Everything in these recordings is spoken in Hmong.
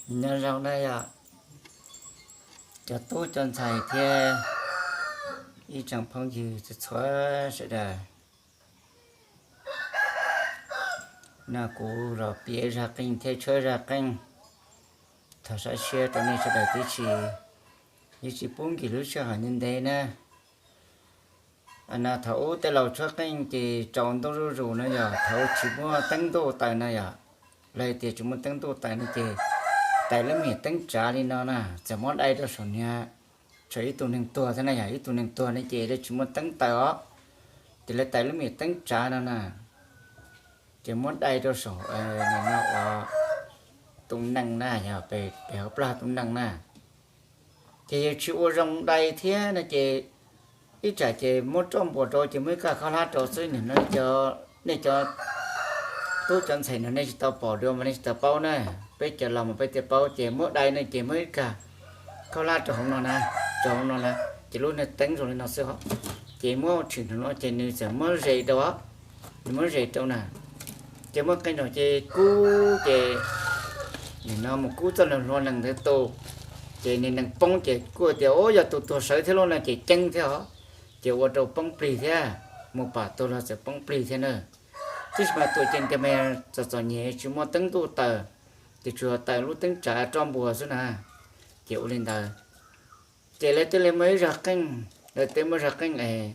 Nyob zoo na yom, cov tub cov ntxhais thiab ib tsoom phooj ywg txhua txhua sawv daws. No kuv los piav zaj qeej thiab tshuab zaj qeej, thov sab siab rau nej sawv daws tib si, yeej tsis pub nkim lub sij hawm ntev ntev na. No thaum ub tej laus tshuab qeej ces tsaus ntuj zuj zus no yog thaum tsis muaj teeb ntuj taws no yom, lawv tias tsis muaj teeb ntuj taws no ces taws lub me nyuam teeb tsav li no na, txawm muab dai rau saum niag, tshuav ib tug neeg tuag thiab na yog ib tug neeg tuag no ces lawv tsis muaj teeb taws os, ces lawv taws lub me nyuam teeb tsav no na, ces muab dai rau saum no ua tus nees na, yog pem hauv plawv tus nees na. Ces yog tsis ua zoo dai thiab no ces ib tsam ces muab roj npuas rau ces muaj ib kab khaub hlab rau xwb. Nej cov tub cov ntxhais no nej tsis tau pom dua mas nej tsis tau paub na. Peb cov laus mas peb thiaj paub. Ces muab dai no ces muaj ib kab khaub hlab rau hauv no na, rau hauv no na, ces lub nees teeb zoo li no xwb os. Ces muab tshwm no ces nws txawm muab zes rau, nws muab zes rau na, ces muaj qee zaum ces kub ces nim no mus kub txoj hlua nees ntawd tus, ces nws nees poob ces kuj tias ua yog tus tuag sawv thiab lub no ces ceeb thiab os, ces ua rau poob plig thiab, mus pam tuag los txawm poob plig thiab na. Tab sis mas tus ces tias mas txom txom nyem tsis muaj teeb ntuj taws, ces tsuas taws lub teeb tsav roj npuas xwb na, ces ua li ntawd. Ces lawv thiaj li muaj ib zaj qeej, lawv thiaj muaj zaj qeej es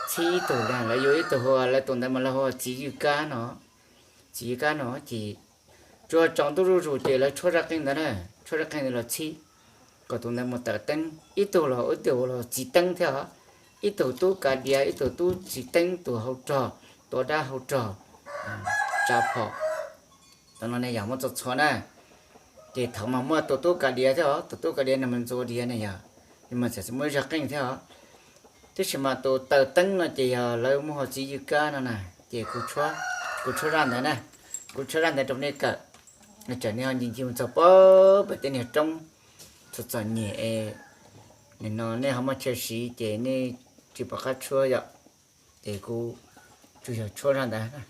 txhib ib tug na, lawv yuav ib tug hu, lawv tus ntawd mas lawv hu txiv ywj kab no. Txiv ywj kab no ces tsuas tsaus ntuj zuj zus ces lawv tshuab zaj qeej ntawd na, tshuab zaj qeej ntawd los txhib kom tus ntawd mus taws teeb, ib tug los ib tug los txiv teeb thiab os, ib tug tub kav diav, ib tug tub txiv teeb, tus hau rog, tus dab hau rog, tsav phom. Tam no ne yog muaj txhua txhua na, ces thaum mas muaj tus tub kav diav thiab os, tus tub kav diav no mas ntxuav diav ne yog, mas txawm muaj ib zaj qeej thiab os. Tab sis mas tus taws teeb no ces yog lawv muaj hu txiv ywj kab no na, ces kuv tshuab zaj ntawd na, kuv tshuab zaj ntawd rau nej kawm, tsam nej ho ncig ncig mus txog pem tej niag roob txom txom nyem es nim no nej ho muaj chaw siv ces nej tsis pom qab tshuab yom. Ces kuv tsuas yog tshuab zaj ntawd.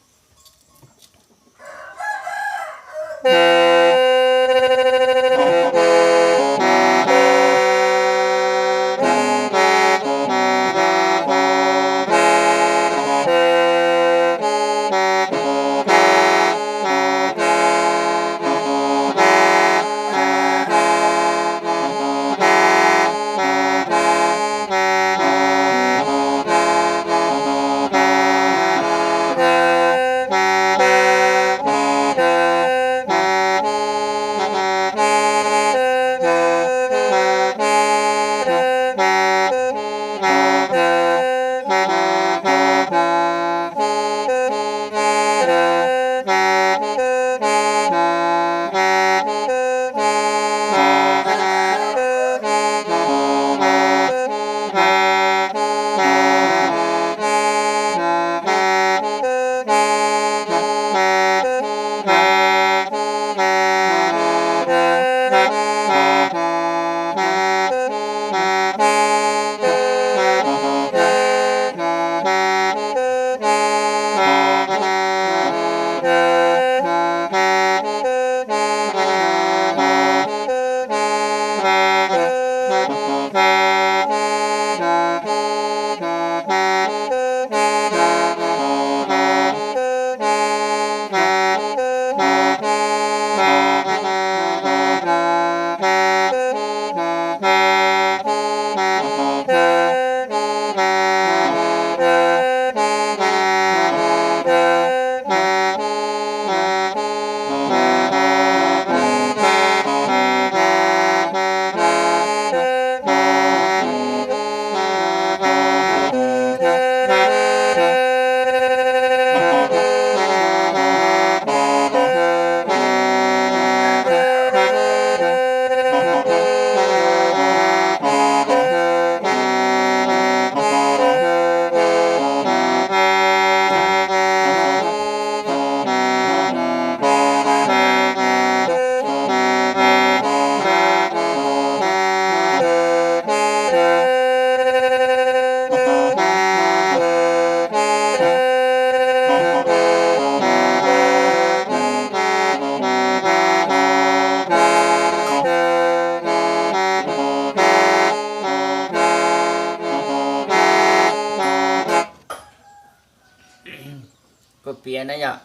na yom,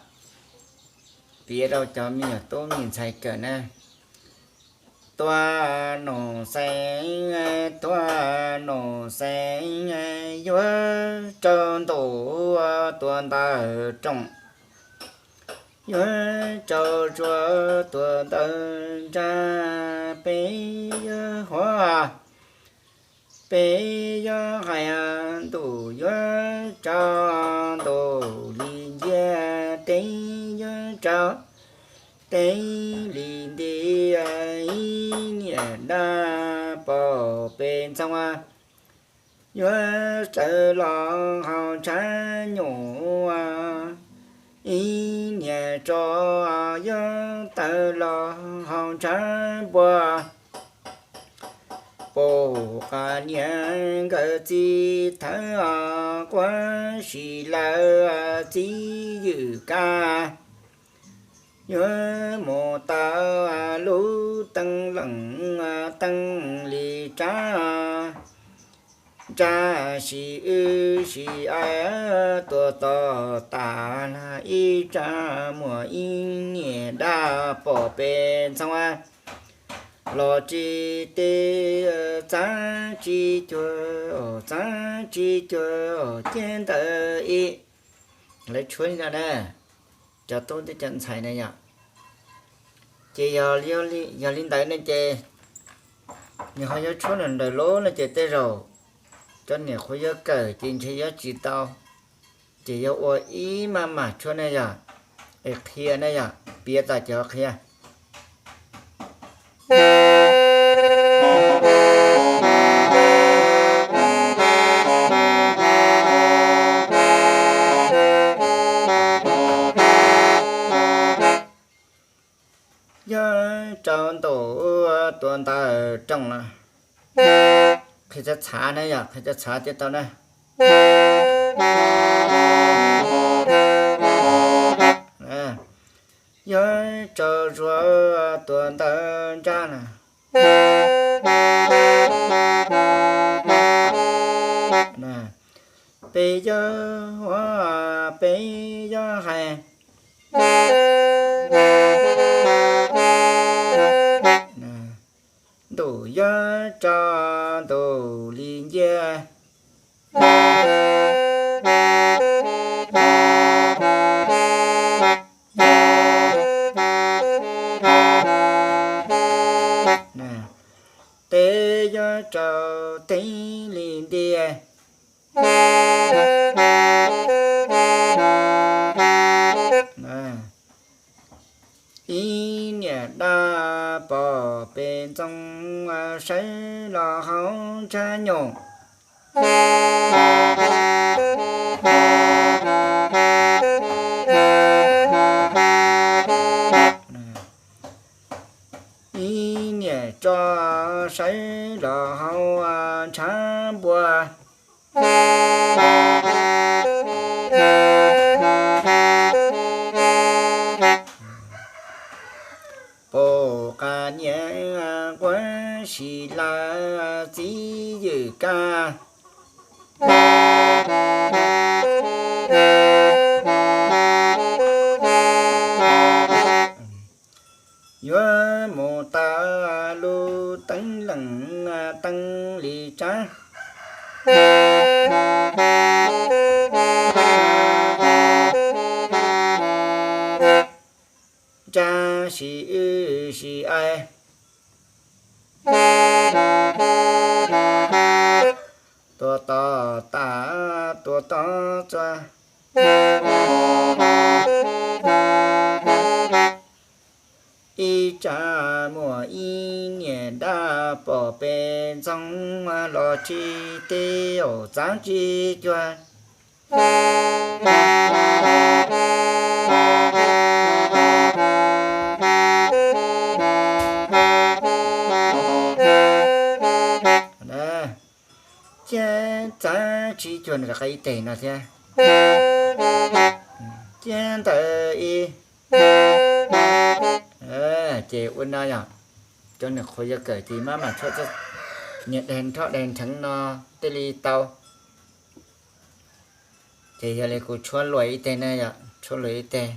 piav rau cov me nyuam tub me nyuam ntxhais kawm na. Tua nus xeev, tua nus xeev, yuav rau ntuj tua ntawv rooj, yuav rau tsuas tua ntawv ntsaj, peb yuav huav, peb yuav hais, ntuj yuav tso ntuj li nciab, teb yuav tso teb li nti, ib niam dab pom peb ntxoog, yuav tawm los haus ntshav nyuj, ib niam tso, yuav tawm los haus ntshav npua. Pum qas niam nkawd txiv thawv, quav sim lawv txiv ywm kab, yuav mus tau lub teeb leem teeb li tsab, ntsaj sim wb sim ai, tua tod tas ib tsab muag ib niam dab pom peb ntxoog, los tsis teb txav tsis cuag, txav tsis cuag ciaj ntawd ib. Lawv tshuab li no na, cov tub thiab cov ntxhais na yom. Ces yog li ntawd ne ces nws ho yuav tshuab nws ntawm lub no ces tej zaum cov niam qhuav yuav kawm ces ntshe yuav tsis tau, ces yuav ua ib maj mam tshuab ne yom, es qhia ne yom, piav tas ces ho qhia. Yuav rau ntuj tua ntawv rooj los, qhia txhav txhav na yom, qhia txhav txhav thiaj tau na. Yuav rau zuag tua ntawv ntsaj na. Peb yuav ua, peb yuav hais, ntuj yuav tso ntuj li nciab. Teb yuav rau teb li ntiag. Ib niam dab pom peb ntxoog, sawv los hauv ntshav nyoog. Ib niam tso sawv los hauv ntshav npua. Pum qas niam quav sim lawv txiv ywm kab. Yuav mus tau lub teeb leem teeb li tsab. Ntsaj sim wb sim ai. Tua tod tas tua tod txua. Ib tsam muaj ib niam dab pom peb ntxoog los tsis teb, txav tsis cuag. Ciaj txav tsis cuag nws rov qab ib teg no thiab. Ciaj ntawd ib. Ces ua no yom, cov niam qhuav yuav kawm ces maj mam tshuab txoj niag daim nrho daim nrheev no thiaj li tau. Ces yog li kuv tshuab luag ib teg na yom, Tshuab lwm ib teg.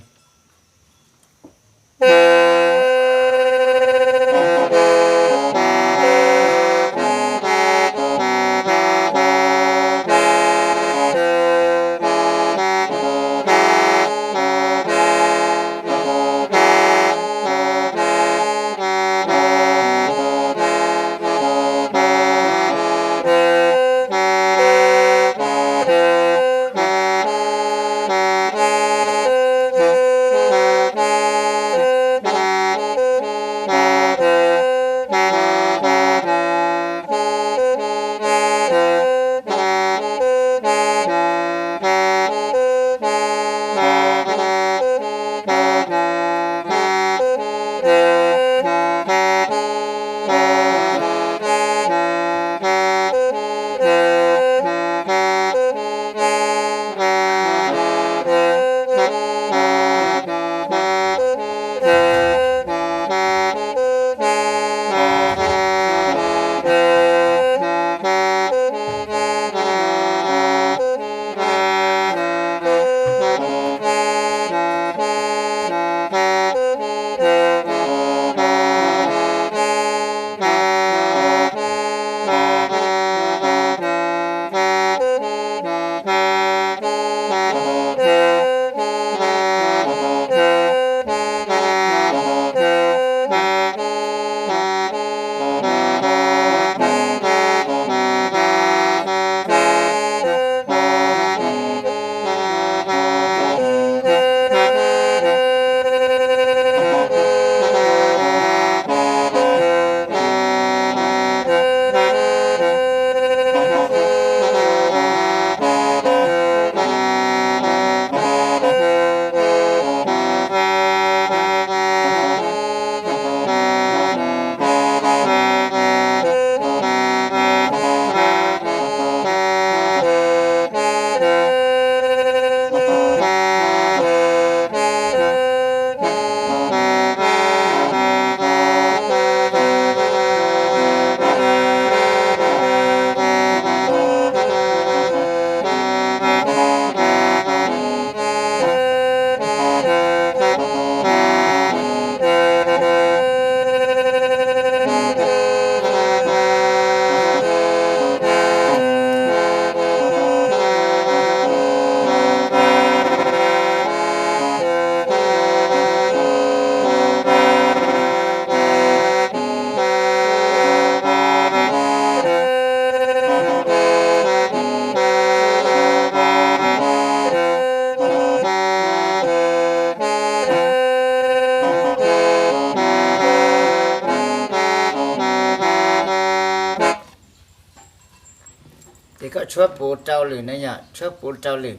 Ces koj tshuab puv rau lwm na yom, tshuab puv rau lwm.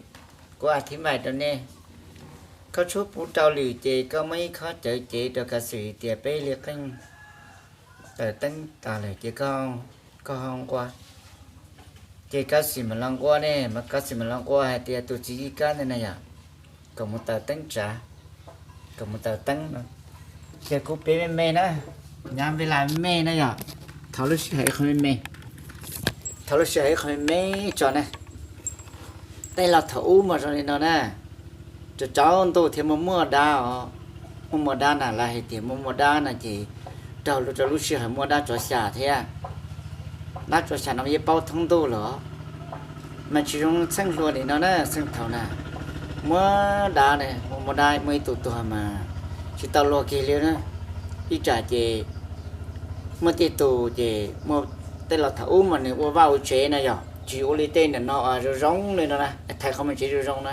Kuv a thib mais rau nej, koj tshuab puv rau lwm ces koj muab ib khob cawv cev rau kav xwm tias peb li qeej taws teeb tas lawm ces koj ho nqua. Ces kav xwm mam los nqua ne, kav xwm mam los nqua hais tias tus txiv yij kab ntawd na yom, kom mus taws teeb tsav, kom mus taws teeb no. Ces kuv piav me me na, nyav npe las me me na yom, thov lub sij hawm ib qho me me, thov lub sij hawm ib qho me me tso na. Tej laus thaum ub mas zoo li no na, tsaus ntuj thiab muaj muaj dab os, muaj muaj dab na, lawv hais tias muaj muaj dab no ces raug rau lub sij hawm muaj dab tsov xya thiab. Dab tsov xya no yeej paub thoob ntuj los, mas tsis zoo txheej hluas li no na, txheej thaum na, muaj dab na, muaj muaj dab, muaj ib tug tuag mas tsis tau luag kiag li na. Ib tsam ces muaj tej tus ces muaj, tej laus thaum ub mas nws ua vaj ua tsev na yom, tsis ua li tej nim no zoo zoo li no na, thaiv qhov muag tsev zoo zoo na.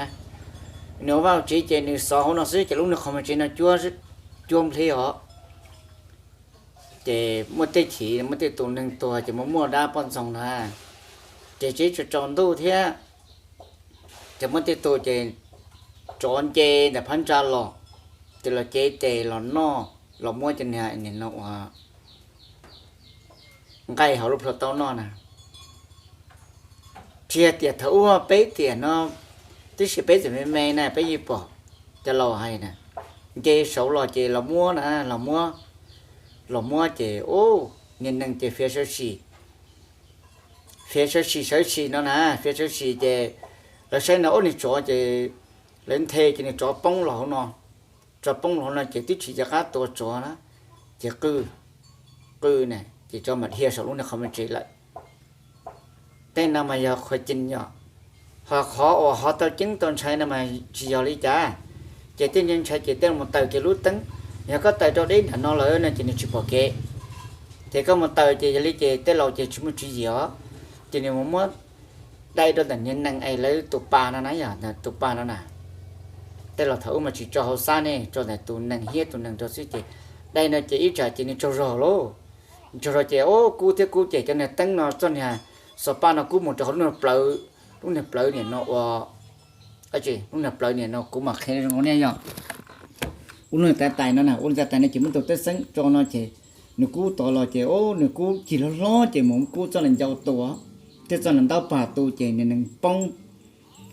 Nws ua vaj ua tsev ces nws xov hauv no xwb ces lub niag qhov muag tsev no cuab, cuab nplhi os. Ces muaj tej chim, muaj tej tus neeg tuag ces muaj muaj dab poj ntxoog na, ces tsev tsaus ntuj thiab, ces muaj tej tus ces tsov nce ntawm phab ntsa los, ces los cev tes los noj, los muab cov niag nim no ua nqaij hauv lub plhuav taub noj na. Tsis hais tias thaum ub, peb tiam no, tib si peb tseem me me na peb yeej pom cov laus hais na, nce saud los ces los muab na, los muab, los muab ces ub, niag neeg ces fiav sawv tsis, fiav sawv tsis sawv tsis no na, fiav sawv tsis ces lawv saib no ub niag tsov ces lawv nthe ces nws tsov poob los hauv no, tsov poob los hauv no ces twb tsis nco qab tua tsov na, ces qw, qw na ces tsov mam dhia saum lub niag qhov muag tsev lawm. Tej no mas yog qhov cim yom, ho qhov uas ho tau ceeb tau ntshai no mas tsis yog li cas. Ces tej ntshai ces tej mus taws kiag lub teeb, yog koj taws rau deb nram no lawm no ces nws tsis pom kev. Ces koj mus taws ces yog li ces tej laus ces tsis muaj tswv yim os, ces nws mus muab dai rau ntawm niag nees es lawv tus pas no na, yog tus pas no na. Tej laus thaum ub mas tsis tso hauv xab ne, tso ntawm tus nees hiab tus nees rau xwb ces dai no ces ib tsam ces nws tsaug zog lauj. Tsaug zog ces o kub thiab kub ces cov niag teeb no txoj niag xov paj no kub mus rau hauv lub niag plawv, lub niag plawv niam no ua, lub niag plawv niam no kuv mam qhia zoo nej yog ua lub niag tais tais no na, ua lub tais tais no ces muab tus teeb xeeb tso no ces nws kub tod los ces o nws kub cig hlob hlob ces mus kub txoj niag ncau tua thiab txoj niag ntaub pag tu ces nws nees poob,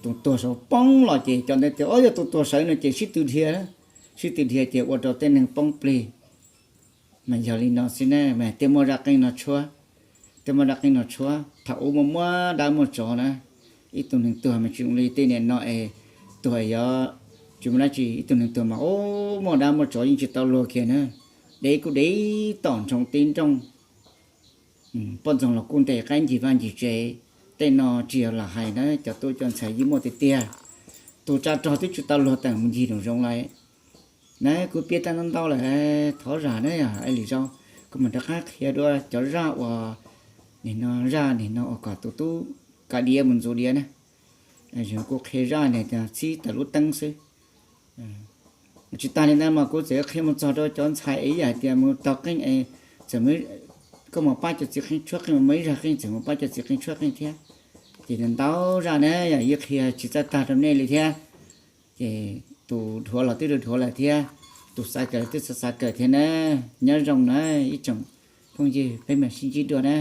tus tuag saud poob los ces cov ntawd tias o yog tus tuag sawv no ces sib tw dhia, sib tw dhia ces ua rau tej neeg poob plig. Mas yog li no xwb ne, mas thiaj muaj zaj qeej no tshuab, thiaj muaj zaj qeej no tshuab. Thaum ub muaj muaj dab muaj tsov na, ib tug neeg tuag mas tsis zoo li tej niam no es tuag yog tsis muaj dab tsi, ib tug neeg tuag mas o muaj dab muaj tsov yeej tsis tau luag kiag na, dev kuj dev tom nroog tib nrooj, poj ntxoog los kuj ntes qaib ncig vaj ncig tsev. Tej no tsis yog lam hais na, cov tub cov ntxhais yeej muaj tiag tiag. Tus tsa rog twb tsis tau luag teem mus ncig nraum zoov lawm. Na kuv piav tau ntau ntau lawm, thov zam na, ib lwm zaus kuv mam rov qab qhia dua cov zaj uas nim no, zaj nim no uas kom tus tub kav diav mus ntxuav diav na. Kuv qhia zaj niag txhib tawm lub teeb xwb. Tsis tas li ntawd mas kuv txawm qhia mus txog rau cov ntxhais es ib yam tias mus taug qeej es txawm koj mus pab cov txiv qeej tshuab qeej, mus ib zaj qeej txawm mus pab cov txiv qeej tshuab qeej thiab. Ces ntau zaj na yog ib qhia tsis txawj tag rau nej li thiab. Ces tus dhuav los twb dhuav lawm thiab, tus xav kawm los twb xav kawm thiab na. Nyob zoo na ib tsoom phooj ywg, peb mam sib ntsib dua na.